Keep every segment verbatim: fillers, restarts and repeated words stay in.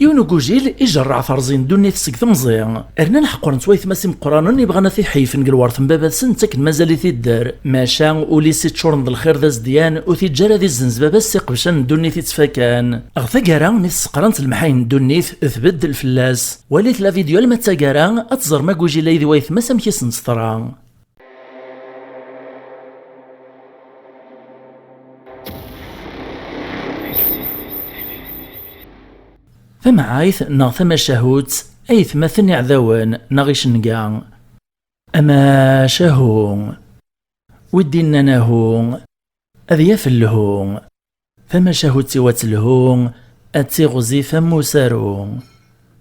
Yiwen ugujil ijerreɛ terẓi n ddunit seg temẓi. Rnan ḥeqren-t waytma-s imeqqranen ibɣan ad t-iḥeyfen deg lwert n baba-tsen, ttaken mazal-it idder. Maca ul-is iččuren d lxir d azedyan ur t-iǧǧa ara ad izzenz baba-s s iqebcan n ddunit ittfakan. Ɣer taggara, mi t-sseqrant lemḥayen n ddunit, tbeddel fell-as. Walit la vidéo alma d taggara, ad teẓrem agujil-a d waytma-s amek i sen-teḍra. Tamɛayt neɣ tamacahut, aytmaten iɛdawen neɣ icenga. Amacahu, wi d-innan ahu, ad yaf lhu. Tamacahut-iw ad telhu, ad tiɣzif am usaru.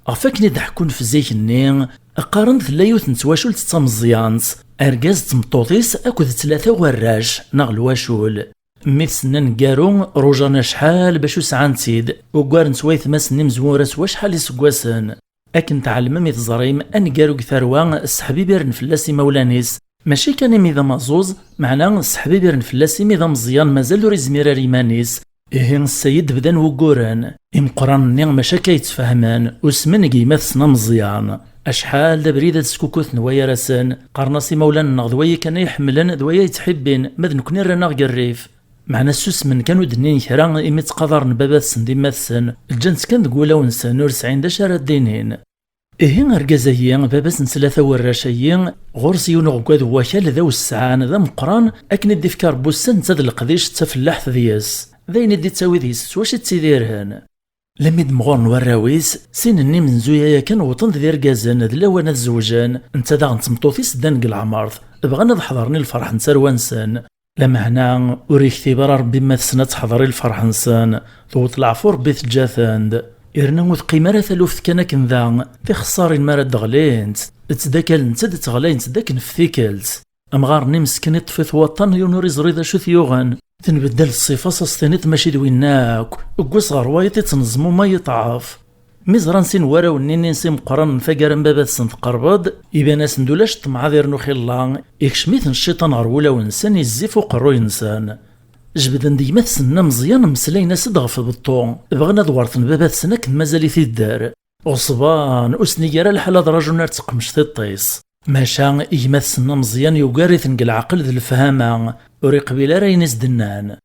Ɣef akken i d-ḥekkun f zik-nni, qqaren tella yiwet n twacult d tameẓyant, argaz d tmeṭṭut-is akked tlata warrac neɣ lwacul. Mi t-sennan garu, rujan acḥal bac ur sɛan-t-id, ugaren-t waytma-s n imezwura s wacḥal iseggasen. Akken tɛelmem i teẓrim, aneggaru deg tarwa sseḥbibiren fell-as imawlan-is, mačči kan imi d amaẓuẓ, meɛna sseḥbibiren fell-as imi d ameẓyan mazal ur izmir ara iman-is. Ihi ssayed bdan wugguren. Imeqqranen-nni mačči akka i ttfehmen, usmen deg yemma-tsen ameẓyan. Acḥal d abrid ad skukuten wayar-asen, qqaren-as imawlan-nneɣ d waya kan ay ḥemmlen, d waya ay ttḥibbin, ma d nekkni rran-aɣ deg rrif. Meɛna ssusmen kan ur d-nnin kra imi ttqadaren baba-tsen d yemma-tsen, ǧǧan-tt kan deg wulawen-nsen ur sɛin d acu ara d-inin. Ihi argaz-agi, baba-s n tlata warrac-agi, ɣur-s yiwen uɣeggad n wakal d awessɛan, d ameqqran, akken i d-ifka Rebbi ussan netta d leqdic d tafellaḥt deg-s. D ayen i d-ittawi deg-s s wacu i ttidiren. Lammi d-mɣuren warraw-is, sin-nni imenzuya yakan wwḍen d irgazen, d lawan ad zewjen, netta daɣen d tmeṭṭut-is ddan deg leɛmert, bɣan ad ḥeḍren i lferḥ n tarwa-nsen. Lameɛna ur iktib ara Rebbi yemma-tsen ad teḥḍer i lferḥ-nsen, tewweḍ leɛfu Rebbi teǧǧa-ten-d. Irna ur teqqim ara taluft kan akken da, tixeṣṣarin mi ara d-ɣlint, ttdakalent-d ttɣlayent-d akken f tikkelt. Amɣar-nni meskin iṭṭef-it waṭṭan, yiwen ur iẓri d acu t-yuɣen. Tenbeddal ṣṣifa-s, as-tiniḍ mačči d winna akk, deg wass ɣer wayeḍ ittneẓmu ma yeṭṭɛef. Mi ẓran sin warraw-nni-nni s imeqqranen taggara n baba-tsen tqerreb-d, iban-asen-d ulac ṭṭmeɛ ad irnu xilla, ikcem-iten cciṭan ɣer wulawen-nsen, izzif uqerruy-nsen. Jebden-d gma-tsen n ameẓyan, mmeslayen-as-d ɣef beṭṭu, bɣan ad werten baba-tsen akken mazal-it idder. Ɣeṣban, ur sen-igi ara lḥal ad rajun ar teqmec tiṭ-is. Maca gma-tsen n ameẓyan yugar-iten deg leɛqel d lefhama, ur iqbil ara ayen i s-d-nnan.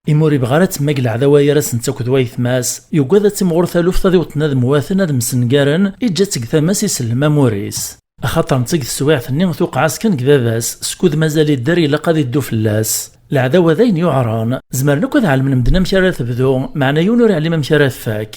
Imi ur ibɣi ara ad temmag leɛdawa gar-asent akked waytma-s, yugad ad timɣur taluft ad iwṭen ad mwaten, ad msengaren, iǧǧa-tt deg tama-s isellem amur-is. Axaṭer netta deg teswiɛt-nni tuqeɛ-as kan deg baba-s, skud mazal idder ilaq ad iddu fell-as. Leɛdawa d ayen yuɛren, zemren akk ad ɛelmen medden amek ara tebdu, meɛna yiwen ur iɛlim amek ara tfak.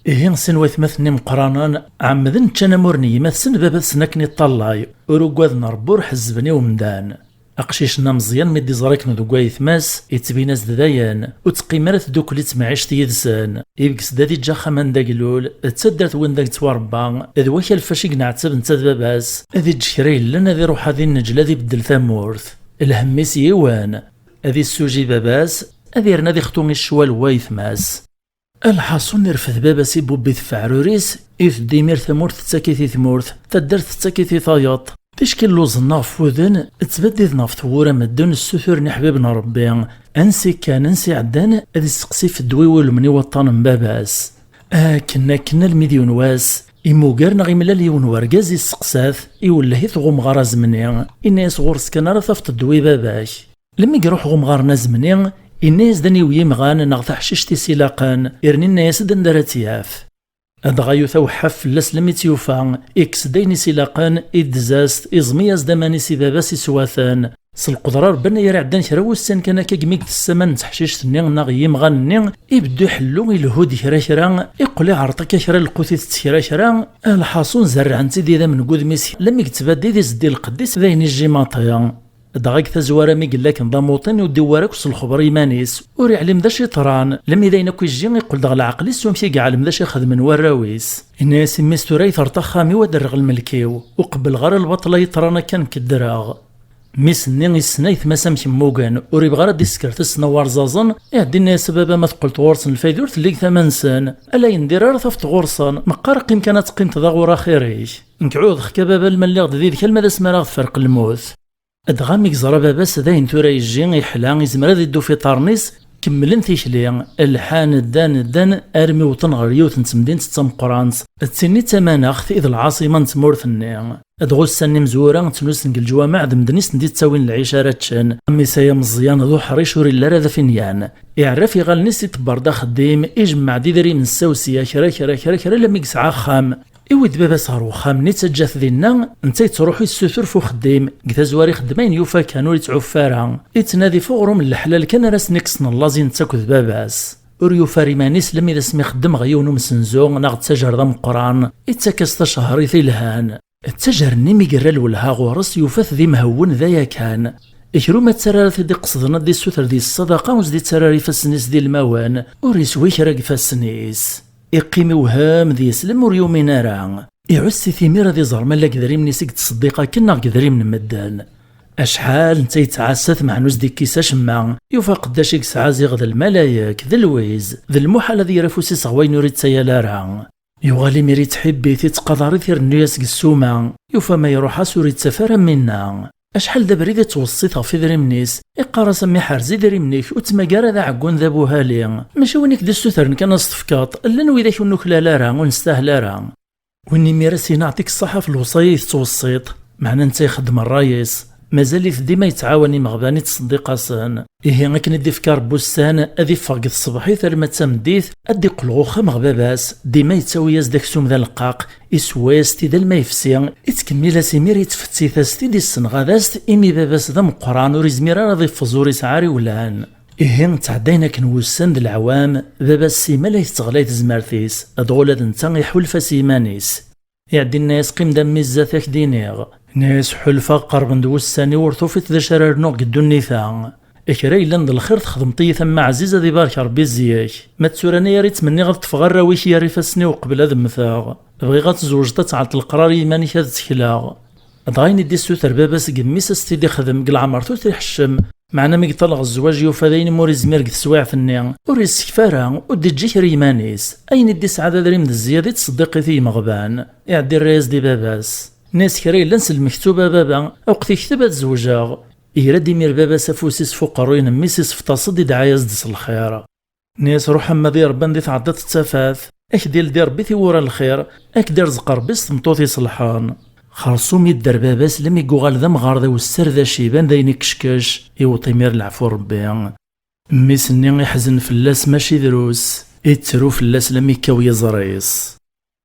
Ihi sin waytmaten imeqqranen ɛemmden ččan amur n gma-tsen baba-tsen akken iṭṭallay, ur ugaden Rebbi ur ḥezzben i umdan. Aqcic-nni ameẓyan mi d-iẓra akken deg waytma-s, ittbin-as-d dayen ur teqqim ara tdukkel i temɛict yid-sen. Ibges-d ad iǧǧ axxam anda yeglul, d taddart wanda yettwarebba, d wakal fac i yenɛettab netta d baba-s, ad iǧǧ kra yellan ad iruḥ ad inneǧl ad ibeddel tamurt. Lhemm-is yiwen, ad issuji baba-s, ad irna ad ixtu i ccwal n waytma-s. Lḥaṣun irfed baba-s ibubb-it f aɛrur-is, iteddu imir tamurt tettak-it i tmurt, taddart tettak-it i tayeḍ. Ticki lluẓen ɣef wudem, ttbeddiden ɣef tewwura medden ssuturen iḥbiben n Rebbi, ansi kkan, ansi ɛeddan, ad isteqsi f ddwa iwulmen i waṭṭan n baba-s. Akken, akken, almi d yiwen wass, imuger neɣ imlal yiwen wergaz isteqsa-t, iwelleh-it ɣumɣar azemni, inna-yas ɣur-s kan ara tafeḍ ddwa i baba-k. Lemmi iruḥ ɣumɣar-nni azemni, inna-yas-d aniwi yimɣan neɣ taḥcict i s-ilaqen, irna inna-yas-d anda ara tt-yaf. Dɣa yuta weḥḥaf fell-as lemmi tt-yufa, ikkes-d ayen i s-ilaqen, iddez-as-t, iẓmi-yas-d aman-is i baba-s iswa-ten. S lqedra n Rebbi, anayer iɛeddan kra wussan kan akka, deg mi yettess aman n teḥcict-nni neɣ n yimɣan-nni, ibeddu iḥellu, ilehhu-d kra kra, iqqel iɛreḍ akka kra lqut itett kra kra, lḥaṣun zerrɛen-tt-id idammen deg wudem-is, lemmi yettbaddi d izeddi lqedd-is d ayen ijji maṭi. Dɣa deg tazwara mi yella akken d amuṭin ur d-iwwi ara akk s lexber i yiman-is, ur iɛlim d acu yeḍran, lemmi d ayen akk ijji iqqel-d ɣer leɛqel-is s wamek i iɛlem d acu i xedmen warraw-is. Inna-yas i mmi-s: "Tura i terreḍ axxam-iw ad d-rreɣ lmelk-iw, ur qebbleɣ ara lbaṭel ay yeḍran akka nekk ddreɣ." Mmi-s-nni issen aytma-s amek mmugen, ur ibɣi ara ad d-isker tisnawa rẓaẓen, iɛeddi inna-yas: "A baba, ma teqqleḍ ɣur-sen lfayda ur telli deg tama-nsen, ala yendir ara tafeḍ ɣur-sen, meqqar qqim kan ad teqqimeḍ da ɣur axir-ik. Nekk ɛuhdeɣ-k a baba, alma lliɣ-d did-k alma d asmi ara ɣ-tferq lmut." Dɣa mi yeẓra baba-s d ayen tura yejji iḥla, izmer ad iddu f iṭarren-is, Kemmlen tikli, lḥan, ddan, ddan, armi wwḍen ɣer yiwet n temdint d tameqqrant, d tin i d tamanaɣt i d lɛaṣima n tmurt-nni. Dɣa ussan n imezwura ttnusen deg leǧwameɛ d medden i sen-d-ittawin lɛic ara ččen. Mmi-s-a ameẓyan d uḥric ur illi ara d afinyan. Iɛerref iɣallen-is, iṭebber-d axeddim, ijemmeɛ-d idrimen s tawsi, kra, kra, kra, kra, alammi yesɛa axxam. Iwwi-d baba-s ɣer wexxam-nni, ittaǧǧa-t dinna, netta yettruḥu yessutur f uxeddim, deg tazwara ixeddem ayen yufa kan, ur ittɛuffu ara. Ittnadi f uɣrum n leḥlal kan ara sen-ikksen llaẓ i netta akked baba-s. Ur yufi ara iman-is, lemmi d asmi ixeddem ɣer yiwen umsenzu neɣ ttajer d ameqqran, ittak-as tacehrit ilhan. Ttajer-nni mi yerra lwelha ɣur-s, yufa-t d imhewwen d aya kan. Kra uma ttarra ara t-id-iqesden ad d-issuter deg-s ṣṣadaqa, ur s-d-ittarra ara ifassen-is d ilmawen, ur iswi kra deg ifassen-is. Iqqim iwhem d yeslem, ur yumin ara. Iɛuss i timir ad iẓer ma la deg idrimen-is i yettṣeddiq akken neɣ deg idrimen n medden. Acḥal netta yettɛassa-t, meɛna ur s-d-ikkis acemma, yufa aqeddac i yesɛa ziɣ d lmalayek, d lwiz, d lmuḥal ad yerr afus-is ɣer wayen ur ittayal ara. Yuɣal imir ittḥibbi-t, ittqadar-it, irennu-yas deg ssuma, yufa ma iruḥ-as ur ittaf ara minna. Acḥal d abrid ittweṣṣit ɣef idrimen-is, iqqar-as a mmi ḥerz idrimen-ik, ur ttmagar ara d aɛeggun d abuhali, mačči win i k-d-issutren kan ad s-tefkeḍ, llan widak ur nuklal ara, ur nestahel ara. Win imir ad s-yini ɛṭik ṣṣaḥa ɣef lewṣaya i tettweṣṣiḍ, meɛna netta ixeddem ṛṛay-is, mazal-it dima yettɛawan imeɣban, ittṣeddiq-asen. Ihi akken i d-ifka Ṛebbi ussan, ad iffeɣ deg tṣebḥit arma d tameddit, ad d-iqqel ɣer uxxam ɣer baba-s, dima yettawi-yas-d aksum d aleqqaq, isewway-as-t-id alma yefsi, ittkemmil-as imir, ittfettit-as-t-id, issenɣad-as-t, imi baba-s d ameqqran, ur izmir ara ad iffeẓ, ur isɛi ara iwlan. Ihi ttɛeddayen akken wussan d leɛwam, baba-s simmal ay tetteɣlay tezmert-is, dɣa ula d netta iḥulfa s yiman-is. Iɛeddi, inna-yas: "Qqim-d a mmi, zdat-k d-iniɣ." Inna-yas: "Ḥulfaɣ qerben-d wussan-iw, ur tufiḍ d acu ara rnuɣ deg ddunit-a. Kra yellan d lxir txedmeḍ-iyi-t a mmi ɛziz, ad ibarek Ṛebbi zzi-k. Ma d tura-nni ara yettmenniɣ ad ṭṭfeɣ arraw-ik i yir ifassen-iw qbel ad mmteɣ. Bɣiɣ ad tezwejdeḍ, ad tɛelleḍ leqrar i yiman-ik ad ttekleɣ." Dɣa ayen i d-issuter baba-s deg mmi-s ad s-t-id-ixdem deg leɛmer-t ur t-iḥeccem, meɛna mi yeṭṭal ɣer zzwaǧ yufa d ayen imi ur izmir deg teswiɛt-nni, ur isekfa ara, ur d-iǧǧi kra i yiman-is. Ayen i d-isɛa d adrim d zzyada i ttṣeddiq-it i yimeɣban. Iɛeddi irra-yas-d i baba-s. Inna-yas: "Kra yellan s lmektub a baba, awqet ikteb ad zewǧeɣ." Yerra-d imir baba-s afus-is f uqerruy n mmi-s, isefṭas-d, idɛa-yas-d s lxir. Inna-yas: "Ruḥ a mmi, ad irebban di tɛeddaḍ d tafat, ad k-d-ildi Ṛebbi tiwwura n lxir, ad k-d-irzeq Ṛebbi s tmeṭṭut iṣelḥen." Xersum idder baba-s, lemmi yuɣal d amɣar d awessar d aciban d ayen ikečkec, iweṭ imir leɛfu n Ṛebbi. Mmi-s-nni iḥzen fell-as mačči drus, ittru fell-as lemmi yekkaw yiẓri-s.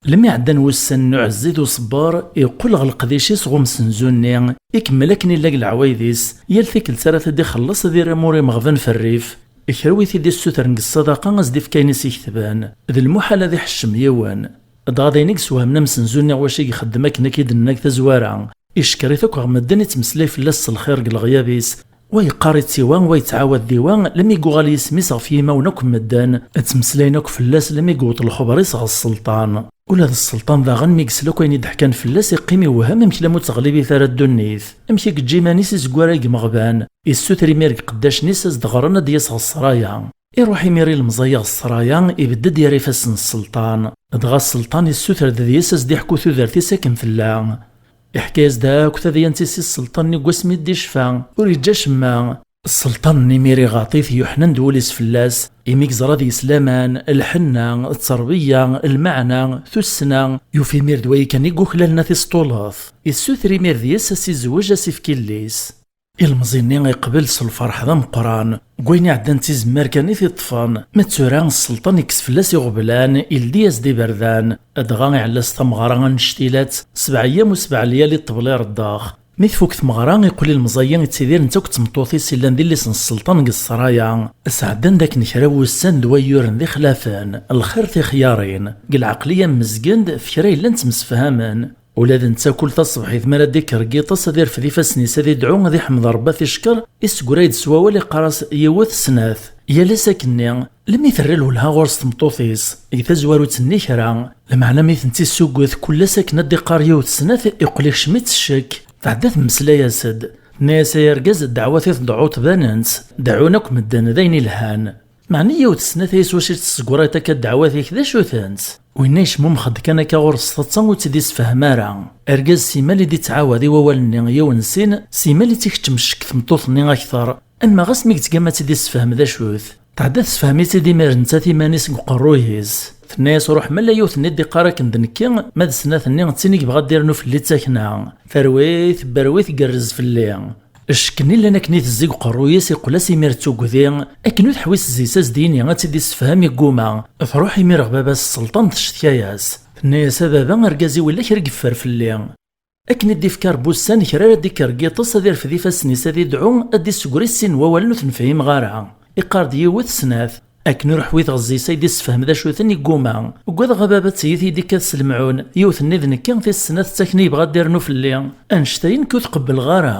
Lemmi ɛeddan wussan n uɛezzi d uṣebber, iqqel ɣer leqdic-is ɣer umsenzu-nni, ikemmel akken illa deg leɛwayed-is, yal tikkelt ara t-id-ixelleṣ ad irr amur imeɣban f rrif. Kra wi t-id-issutren deg ṣṣadaqa, ad s-d-ifk ayen i s-iketben. D lmuḥal ad iḥeccem yiwen. Dɣa d ayen i yeswehmen amsenzu-nni ɣer wacu i ixeddem akken akka i d-nenna deg tazwara. Icekkeṛ-it akk ɣer medden, ittmeslay fell-as s lxir deg leɣyab-is. Wa yeqqar-itt i wa, wa yettɛawad di wa, lemmi yuɣal yisem-is ɣef yimawen akk n medden. Ttmeslayen akk fell-as lemmi yewweḍ lxeber-is ɣer sselṭan. Ula d sselṭan daɣen, mi yesla akk ayen i d-ḥkan fell-as, iqqim iwhem amek lammu ur tt-ɣlibit ara ddunit. Amek i yeǧǧa iman-is izeggar-a deg imeɣban? Issuter imir deg iqeddacen-is ad s-d-ɣren ad d-yas ɣer ssraya. Iruḥ imir ilemẓi-a ɣer ssraya, ibedd-d yer ifassen n sselṭan. Dɣa sselṭan issuter-d deg-s ad s-d-iḥku tudert-is akken tella. Iḥka-yas-d akk tadyant-is i sselṭan-nni deg wasmi i d-icfa, ur iǧǧa acemma. Sselṭan-nni imir iɣaṭ-it, yuḥnen-d wul-is fell-as, imi yeẓra deg-s laman, lḥenna, tterbiya, lmeɛna, tussna, yufa imir d wayi kan i yuklalen ad t-isṭulet. Issuter imir deg-s ad s-izweǧ, ad s-ifk illi-s. Ilemẓi-nni iqbel s lferḥ d ameqqran, deg wayen iɛeddan d tizemmar kan i t-iṭṭfen, ma d tura sselṭan ikkes fell-as iɣeblan, ildi-yas-d iberdan, dɣa iɛella-s tameɣra annect-ilat, sebɛa eyyam u sebɛa lyali ṭṭebli ar ddax. Mi tfuk tmeɣra, iqqel ilemẓi-a ittidir netta akked tmeṭṭut-is illan d illi-s n sselṭan deg ssraya. Sɛeddan-d akken kra n wussan d wayyuren d ixlafen, lxir tixyarin, deg lɛeqliya mmezgen-d, f kra yellan ttemsefhamen. Ula d netta kul taṣebḥit mi ara d-ikker deg yiṭes ad irfed ifassen-is ad idɛu, ad iḥmed Ṛebbi, ad t-ickeṛ, isegray-d s wawal, iqqar-as yiwet, snat. Yal ass akkenni, lemmi terra lwelha ɣur-s tmeṭṭut-is, deg tazwara ur tenni kra. Lameɛna mi tent-issugget kul ass akken ad d-iqqar yiwet, snat, iqqel ikcem-itt ccekk. Tɛedda temmeslay-as-d. Tenna-yas: "Ay argaz, ddeɛwat i tdeɛɛuḍ banent, deɛɛun akk medden, d ayen ilhan. Meɛna yiwet snat-ayi s wacu i tessegrayeḍ akka ddeɛwat-ik, d acu-tent?" Winna yecmumex-d kan akka ɣur-s taḍsa, ur tt-id-issefham ara. Argaz simmal i d-ittɛawad i wawal-nni yiwen sin, simmal i tt-ikeččem ccekk tmeṭṭut-nni akteṛ, ama ɣas mi yettgama ad tt-id-issefhem d acu-t. Tɛedda tessefhem-itt-id imir nettat iman-is deg uqerruy-is. Tenna-yas: "Ruḥ, ma la yiwet-nni d-iqqar akken d nekki, ma d snat-nni d tin i yebɣa ad d-irnu fell-i d takna." Terwi-t, berwi-t, tgerrez fell-i. Ccek-nni llan akken i tezzi deg uqerruy-is iqqel-as imir d tugdi, akken ur teḥwi s zzis as-d-yini ad tt-id-issefhem igguma. Truḥ imir ɣer baba-s sselṭan tectka-yas. Tenna-yas: "A baba, argaz-iw illa kra i yeffer fell-i." Akken i d-ifka Rebbi ussan, kra ara d-ikker deg yiṭes, ad irfed ifassen-is, ad idɛu, ad d-issegri sin n wawalen ur ten-fhimeɣ ara. Iqqar-d yiwet, snat. Akken ur ḥwiteɣ zzis ay d-issefhem d acu-ten, igguma. Ugadeɣ a baba d tiyita i d-ikkat s lemɛun, yiwet-nni d nekki, tis snat d takna yebɣa ad d-irnu fell-i. Annect-a i nekk ur t-qebbleɣ ara.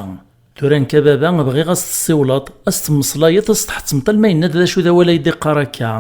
Tura nekk a baba bɣiɣ ad s-tessiwleḍ, ad s-temmeslayeḍ, ad s-tḥettmeḍ alma yenna-d d acu d awal ay d-iqqar akka.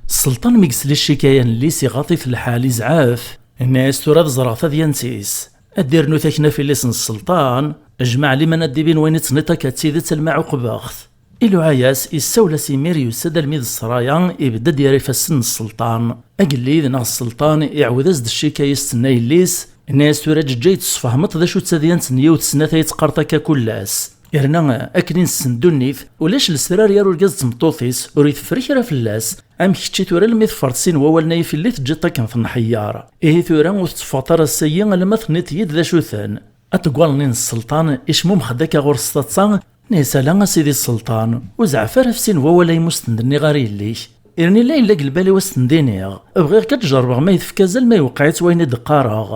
Sselṭan mi yesli ccikaya n yelli-s iɣaḍ-it lḥal, izɛef. Yenna-yas: "Tura ad ẓreɣ tadyant-is." Ad d-irnu takna fell-as n sselṭan, jmaɛ liman ad d-ibin wayen i d-tenniḍ akka d tidet alma ɛuqbeɣ-t. Iluɛa-yas, issawel-as imir, yusa-d almi d ssraya, ibedd-d yerra ifassen n sselṭan. Agellid neɣ sselṭan iɛawed-as-d ccikaya i s-tenna yelli-s, yenna-yas: "Tura ǧeǧǧa i d-tesfehmeḍ d acu d tadyant n yiwet snat ay teqqareḍ akka kul ass. Yerna akken i nessen ddunit, ulac lesrar gar urgaz d tmeṭṭut-is, ur iteffer kra fell-as. Amek kečči tura almi teffreḍ sin wawalen ay fell-i teǧǧiḍ akken tenḥeyyaṛ? Ihi tura ur tetteffɣeḍ ara ass-ayi alamma tenniḍ-iyi-d d acu-ten." Aṭeggal-nni n sselṭan icmummex-d akka ɣur-s taḍsa, yenna-yas: "Ala a sidi sselṭan, ur zeɛɛef ara ɣef sin wawal ay mu s-ten-d-nniɣ ara yelli-k. Irni la yella deg lbal-iw a s-ten-d-iniɣ. Bɣiɣ kan ad t-jerrbeɣ ma yetefka azal ma yewqeɛ-itt wayen i d-qqareɣ."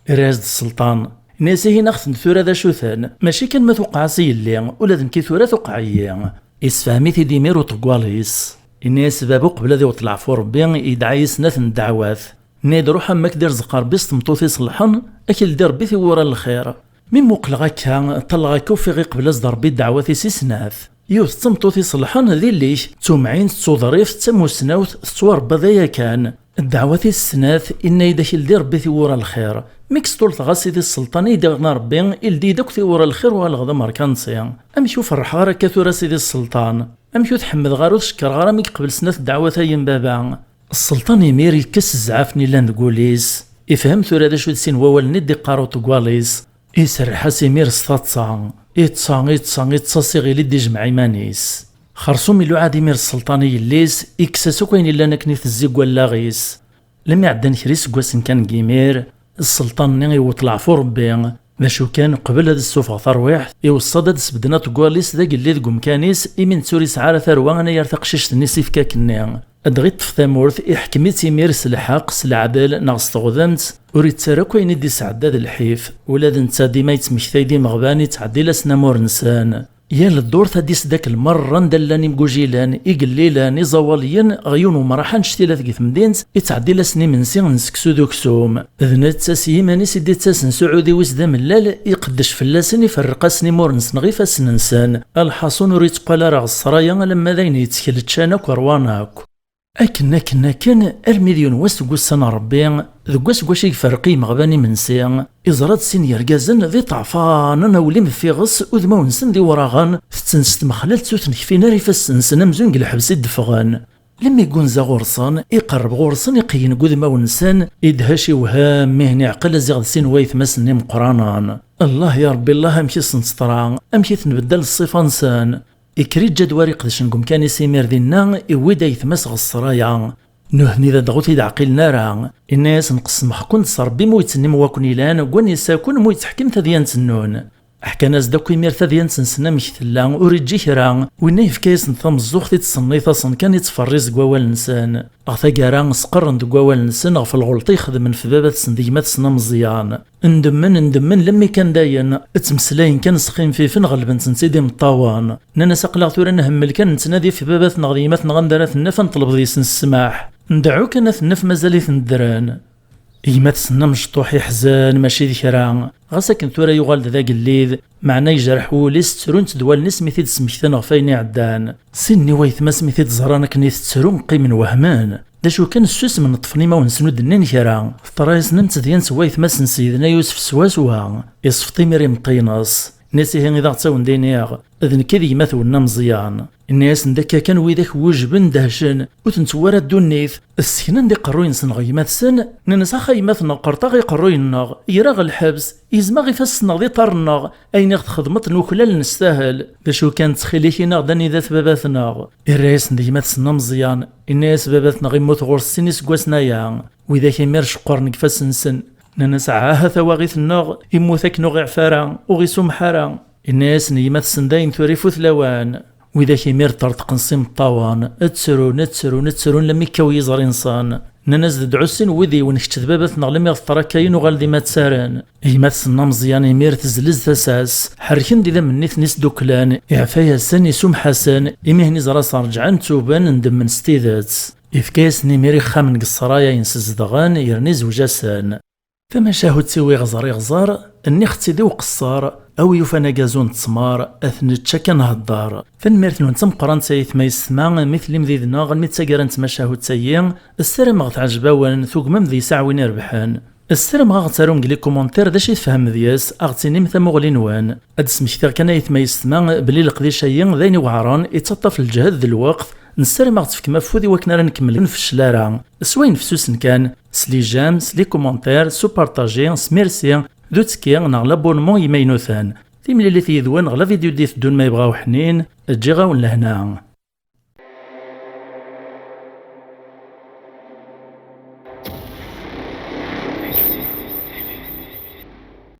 Irra-yas-d sselṭan, yenna-yas: "Ihi neɣ ten tura d acu-ten? Mačči kan ma tuqeɛ-as i yelli, ula d nekki tura tuqeɛ-iyi." Issefhem-it-id imir uṭeggal-is. Yenna-yas: "Baba, uqbel ad iweṭ leɛfu Rebbi, yedɛa-yi snat n ddeɛwat. Nni-d: 'Ruḥ, am ak-d-irzeq Rebbi s tmeṭṭut iṣelḥen, ak-ildi Rebbi tiwwura n lxir.' Mi muqleɣ akka, ṭṭalleɣ akka, ufiɣ iqbel-as-d Rebbi ddeɛwat-is i snat. Yiwet d tameṭṭut iṣelḥen, d yelli-k, d tumɛint, d tuḍrift, d tamusnawt, tettwarebba d aya kan. Ddeɛwat-is snat, inna-yi-d ak-ildi Rebbi tiwwura n lxir. Mi k-sṭulteɣ a sidi sselṭan i yi-d-iɣna Rebbi, ildi-yi-d akk tiwwura n lxir, uɣaleɣ d amerkanti. Amek ur ferrḥeɣ ara akka tura a sidi sselṭan? Amek ur t-ḥemmdeɣ ara, ur t-cekkreɣ ara mi yeqbel snat ddeɛwat-ayi n baba?" Sselṭan imir yekkes zzɛaf-nni yellan deg wul-is. Ifhem tura d acu d sin wawalen i d-iqqar uṭeggal-is. Iserreḥ-as imir s taḍsa. Iṭṭsa, iṭṭsa, iṭṭsa s iɣil i d-ijmeɛ iman-is. Xersum iluɛa-d imir sselṭan i yelli-s, ikkes-as akk ayen illan akken i tezzi deg wallaɣ-is. Lmi ɛeddan kra iseggasen kan deg yimir, sselṭan-nni iwweḍ leɛfu Rebbi. D acu kan, qbel ad ssufeɣ tarwiḥt, iweṣṣa-d ad d-sbedden aṭeggal-is d agellid deg umkan-is, imi netta ur yesɛi ara tarwa anayer taqcict-nni s ifkak-nni. Dɣa iṭṭef tamurt, iḥkem-itt imir s lḥeqq, s leɛdel, neɣ s teɣdemt, ur ittarra akk ayen i d-isɛedda d lḥif. Ula d netta dima yettmektay-d imeɣban, ittɛeddil-asen amur-nsen. Yal ddurt ad d-isdakkel merra anda llan imgujilen, igellilen, iẓawaliyen, ɣer yiwen umraḥ annect-ila deg temdint, ittɛeddil-asen imensi n seksu d uksum. D netta s yiman-is i d-ittasen s uɛudiw-is d amellal, iqeddec fell-asen, iferreq-asen imur-nsen ɣef ifassen-nsen. Lḥaṣun ur itteqqal ara ɣer ssraya alamma d ayen yettkel ččan akk rwan akk. Akken, akken, akken, armi d yiwen wass deg wussan n Rebbi, deg wass deg wacu i iferreq i yimeɣban imensi, iẓra-d sin yergazen d iṭeɛfanen, awlim f iɣes, udmawen-nsen d iwraɣen, tetten s tmexlalt ur ten-kfin ara ifassen-nsen amzun deg lḥebs i d-ffɣen. Lemmi ggunza ɣur-sen, iqerreb ɣur-sen, iqeyyen deg udmawen-nsen, idhec iwhem, mihen iɛqel aziɣ d sin waytmasen-nni meqqranen. Allah ya Rebbi, Allah, amek i sen-teḍra, amek i ten-beddel ṣṣifa-nsen. Ikker iǧǧa-d war iqedcen deg umkan-is imir dinna, iwwi-d ayetma-s ɣer ssraya. Nutni d adɣu ur t-id-ɛqilen ara. Inna-yasen: "Qesmeɣ-ken-d s Rebbi mu yettnnim wa ken-ilan, deg wanisa-ken mu yettḥekkim tadyant-nnun." Ḥkan-as-d akk imir tadyant-nsen amek tella, ur iǧǧi kra. Winna yefka-yasen tameẓẓuɣt i ttṣenniṭ-asen kan i ttferriz deg wawal-nsen. Ɣer taggara, sqerren deg wawal-nsen ɣef lɣelṭ i xedmen f baba-tsen d gma-tsen ameẓyan. Ndemmen, ndemmen, lemmi kan dayen, ttmeslayen kan sxinfifen, ɣelben-tent-id imeṭṭawen. Nnan-as: "Aql-aɣ tura nhemmel kan nettnadi f baba-tneɣ d yemma-tneɣ anda ara t-naf, ad nṭleb deg-sen ssmaḥ. Ndeɛɛu kan ad t-naf mazal-iten ddren." Gma-tsen amecṭuḥ iḥzen, mačči d kra. Ɣas akken tura yuɣal-d d agellid, meɛna yejreḥ wul-is, ttrunt-d wallen-is mi t-id-smektan ɣef wayen iɛeddan. Sin-nni waytma-s mi t-id-ẓran akken i tettru, qqimen wehmen. D acu kan, ssusmen, ṭṭfen imawen-nsen ur d-nnin kra. Teḍra-yasen am tedyant n waytma-s n Sidna Yusef swaswa. Iṣfeḍ imir imeṭṭi-ines. Nna-as: "Ihi, i d aɣ-ttawen d-iniɣ, d nekk i d gma-twen n Ameẓyan." Inna-yasen-d akka kan widak wujben, dehcen, ur ten-tewwi ara ddunit. Sseknen-d iqerruyen-nsen ɣer gma-tsen, nnan-as: "Ax a gma-tneɣ, qerṭ-aɣ iqerruyen-nneɣ, ger-aɣ lḥebs, izem-aɣ ifassen-nneɣ d iṭarren-nneɣ, ayen i ɣ-txedmeḍ nuklal nestahel. D acu kan, ttxil-k, ini-aɣ-d anida-t baba-tneɣ." Irra-yasen-d gma-tsen n Ameẓyan, inna-yas: "Baba-tneɣ immut ɣur-s sin iseggasen aya." Widak imir ceqqren deg ifassen-nsen, nnan-as: "Ɛaha tawaɣit-nneɣ, immut akken ur ɣ-iɛfi ara, ur ɣ-isumeḥ ara." Inna-yasen gma-tsen: "Dayen tura ifut lawan." Widak imir ṭṭerṭqen s imeṭṭawen, ttrun, ttrun, ttrun, lammi kkaw yiẓri-nsen. Nnan-as-d: "Dɛu sin wid-iw, kečč d baba-tneɣ, lammi ɣ-teṭṭer akka-yi nuɣal d imattaren." Gma-tsen n Ameẓyan imir tezlez tasa-s, ḥerken-d idammen-nni ten-isduklen, iɛfa-yasen, isumeḥ-asen, imihen iẓra-s rǧɛen tuben, ndemmen s tidet. Ifka-yasen imir ixxamen deg ṣṣray ayen s-zedɣen, yerna izewj-asen. Tamacahut-iw iɣẓer iɣẓer, nniɣ-tt-id i uqeṣṣer, a wi yufan agazu n ttmer, ad t-nečč akka nhedder. Tanemmirt-nwen d tameqqrant ay aytma yessetma, mi tellim did-neɣ almi d taggara n tmacahut-agi, ssarameɣ teɛjeb-awen, tugmem deg-s aɛwin irebḥen. Ssarameɣ ad ɣ-tarum deg les commentaires d acu i tfehmem deg-s, ad ɣ-tinim tamuɣli-nwen. Ad d-smektiɣ kan ay aytma yessetma belli leqdic-agi d ayen iweɛren, ittaṭṭaf lǧehd d lweqt, nessaram ad ɣ-tefkem afud i wakken ara nkemmel ur nfeccel ara. S wayen fessusen kan, s les j'aime, s les commentaires, s upartaji, s merci, d uttekki neɣ l'abonnement imaynuten. Timlilit yid-wen ɣer la vidéo d-iteddun ma yebɣa uḥnin, ǧǧiɣ-awen lehna.